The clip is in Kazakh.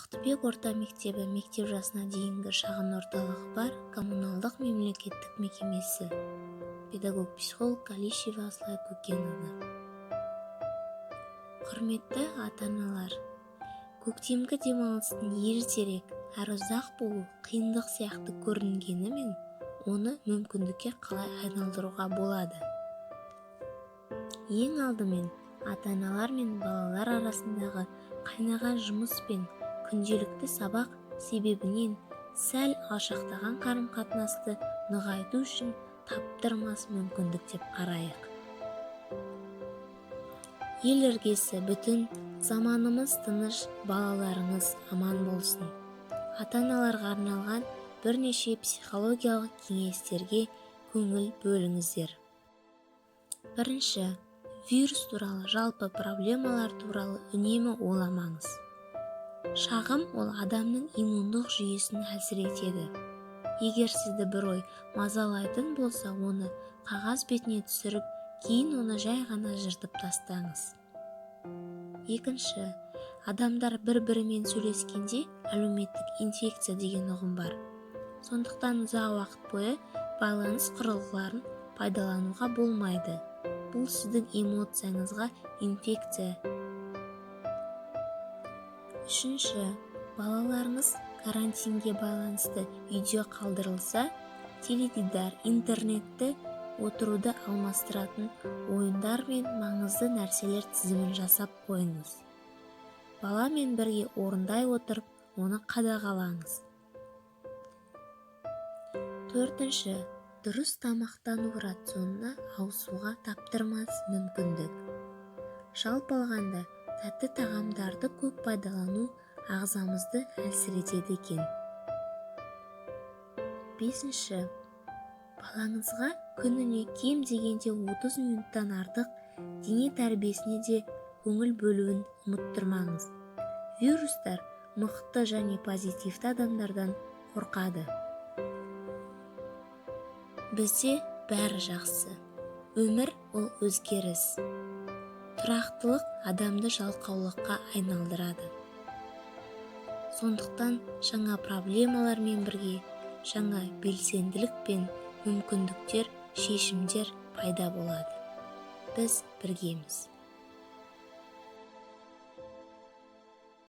Бақтыбек орта мектебі мектеп жасына дейінгі шағын орталығы бар коммуналдық мемлекеттік мекемесі. Педагог-психолог Калишева Асылай Көкеновна. Құрметті ата-аналар, көктемгі демалыстың ертерек әрі ұзақ болу қиындық сияқты көрінгенімен, оны мүмкіндікке қалай айналдыруға болады? Ең алдымен ата-аналар мен балалар арасындағы қайнаған жұмыс пен күнделікті сабақ себебінен сәл алшақтаған қарым-қатынасты нығайту үшін таптырмас мүмкіндік деп қарайық. Ел іргесі бүтін, заманымыз тыныш, балаларыңыз аман болсын. Ата-аналарға арналған бірнеше психологиялық кеңестерге көңіл бөліңіздер. Бірінші, вирус туралы, жалпы проблемалар туралы үнемі ойламаңыз. Шағым ол адамның иммундық жүйесін әлсіретеді. Егер сізді бір ой мазалайтын болса, оны қағаз бетіне түсіріп, кейін оны жай ғана жыртып тастаңыз. Екінші, адамдар бір-бірімен сөйлескенде әлеуметтік инфекция деген ұғым бар. Сондықтан ұзақ уақыт бойы байланыс құрылғыларын пайдалануға болмайды. Бұл сіздің эмоцияңызға инфекция. Үшінші, балаларыңыз карантинге байланысты үйде қалдырылса, теледидар, интернетті отыруды алмастыратын ойындар мен маңызды нәрселер тізімін жасап қойыңыз. Баламен бірге орындай отырып, оны қадағалаңыз. Төртінші, дұрыс тамақтану рационына ауысуға таптырмас мүмкіндік. Жалпы алғанда, тәтті тағамдарды көп пайдалану ағзамызды әлсіретеді екен. Бесінші, балаңызға күніне кем дегенде 30 минуттан артық дене тәрбиесіне де көңіл бөлуін ұмыттырмаңыз. Вирустар мықты және позитивті адамдардан қорқады. Бізде бәрі жақсы. Өмір ол өзгеріс. Тұрақтылық адамды жалқаулыққа айналдырады. Сондықтан жаңа проблемалармен бірге жаңа белсенділік пен мүмкіндіктер, шешімдер пайда болады. Біз біргеміз.